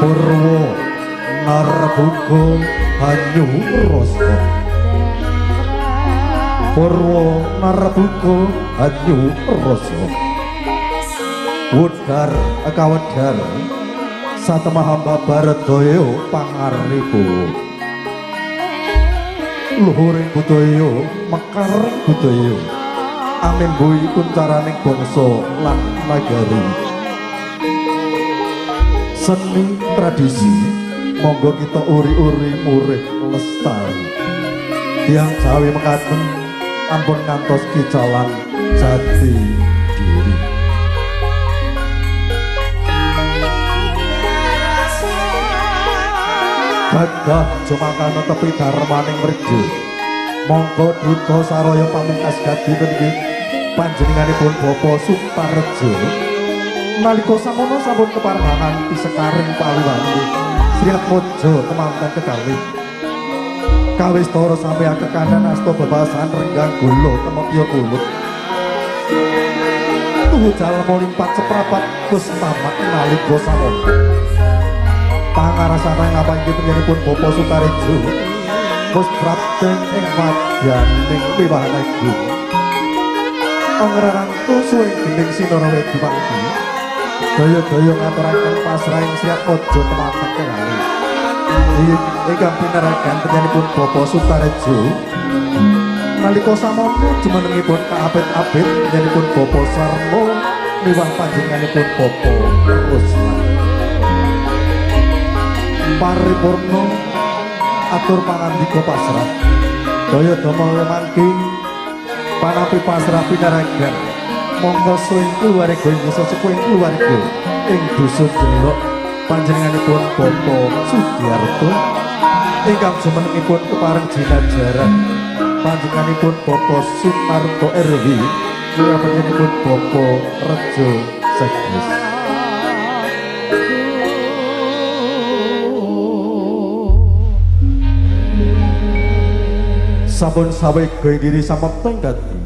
Purwa narbuka banyu rasa. Purwa narbuka banyu rasa. Wedhar kawedhar satemah hamba baradaya pangaripu. Luhuring budaya mekaring budaya amembui kuncaraning bangsa lan nagari. Seni tradisi monggo kita uri-uri murih lestari. Tiyang Jawi mekaten ampun ngantos kicalan jati diri. Gagah jumakana tepi darmaning mrida. Monggo duta saraya pamungkas gadi nggih panjenenganipun Bapak Sutarjo. Nalika samono sampun keparengan sekaring paluwan nggih Sri Atmojo kemanten kekalih. Kawistara sampeyan kekanan asta bebasan renggang gula temepya kulut. Tuhu jalma limpat seprapat wis tamat nalika samono. Pangarasane ngapangke panjenenganipun Bapak Sutarjo wis prapten ing wadyaning wiwahan agung. Angraranto suwing gending sinarawedi pangki. Daya-daya ngaturaken pasrahing Sri Atmojo kemanten kekalih. Ingkang pinaragan panjenenganipun Bapak Sutarjo nalika samono jumenengipun kaapit-apit panjenenganipun Bapak Sarmo miwah panjenenganipun Bapak Ruslan. Paripurna atur pangandika pasrah. Daya dama mangke panampi pasrah pinaragan. Monggo suwing keluarga ing desa sepuh keluarga ing dusun Jelok panjenenganipun Bapak Sugiarto ingkang jumenengipun kepareng jinajaran panjenenganipun Bapak Sumarto RW miwah panjenenganipun Bapak Rejo Sekdes. Sampun sawega diri samapta ing dadi